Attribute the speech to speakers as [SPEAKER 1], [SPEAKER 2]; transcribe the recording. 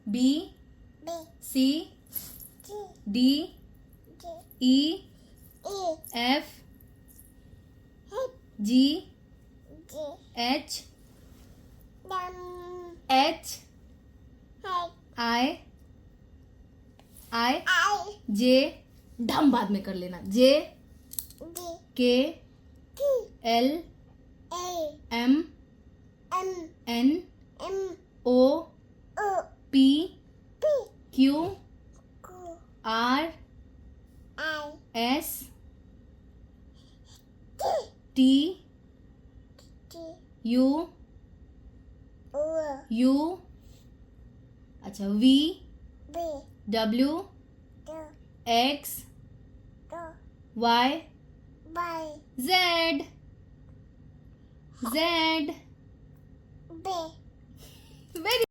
[SPEAKER 1] B C D E F G H H I I जे, ढम बाद में कर लेना, J K L M N O P Q R S T U you, अच्छा, V, W, X, Y, Z, Z. वेरी